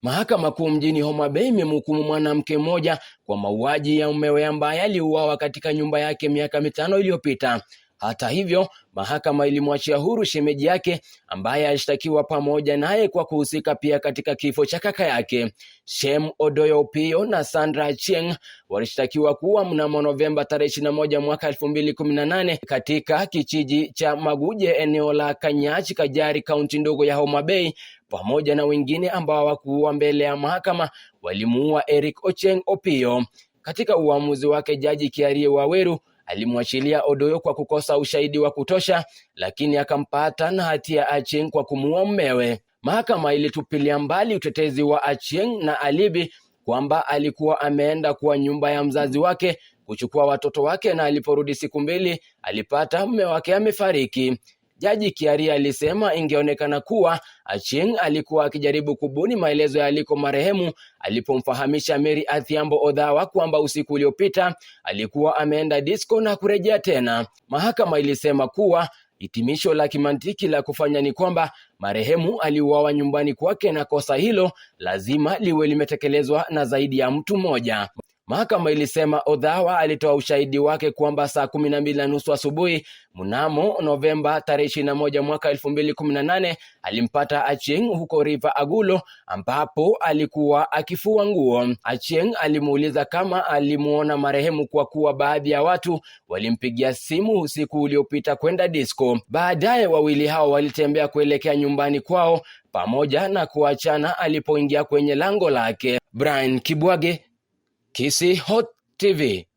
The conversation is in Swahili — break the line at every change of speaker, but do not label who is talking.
Mahakama Kuu mjini Homa Bay imemhukumu mwanamke mmoja kwa mauaji ya mumewe ambaye aliuawa katika nyumba yake miaka 5 iliyopita. Hata hivyo, mahakama ilimwachia huru shemeji yake ambaye alishtakiwa pamoja naye kwa kuhusika pia katika kifo cha kaka yake. Shem Odoyo Opio na Sandra Achieng walishtakiwa kuwa mnamo Novemba tarehe 21 mwaka 2018 katika kijiji cha Maguje, eneo la Kanyach, Kajari, kaunti ndogo ya Homa Bay, pamoja na wengine ambao hawakuwa mbele ya mahakama walimuua Eric Ocheng Opio. Katika uamuzi wake, Jaji Kiarie Waweru alimwachilia Odoyo kwa kukosa ushahidi wa kutosha, lakini akampata na hatia Achieng kwa kumuua mumewe. Mahakama ilitupilia mbali utetezi wa Achieng na alibi kwamba alikuwa ameenda kwa nyumba ya mzazi wake kuchukua watoto wake na aliporudi siku 2 alipata mume wake amefariki. Jaji Kiarie alisema ingeonekana kuwa Achieng alikuwa akijaribu kubuni maelezo ya aliko marehemu alipomfahamisha Mary Adhiambo Odhawa kwamba usiku uliopita alikuwa ameenda disco na kurejea tena. Mahakama ilisema kuwa hitimisho la kimantiki la kufanya ni kwamba marehemu aliuawa nyumbani kwake na kosa hilo lazima liwe limetekelezwa na zaidi ya mtu mmoja. Mahakama ilisema Odhawa alitoa ushahidi wake kwamba saa 12:30 asubuhi mnamo Novemba tarehe 21 mwaka 2018 alimpata Achieng huko River Agulo ambapo alikuwa akifua nguo. Achieng alimuuliza kama alimuona marehemu kwa kuwa baadhi ya watu walimpigia simu usiku uliopita kwenda disco. Baadaye wawili hao walitembea kuelekea nyumbani kwao pamoja na kuachana alipoingia kwenye lango lake. Brian Kibwage, Kisii Hot TV.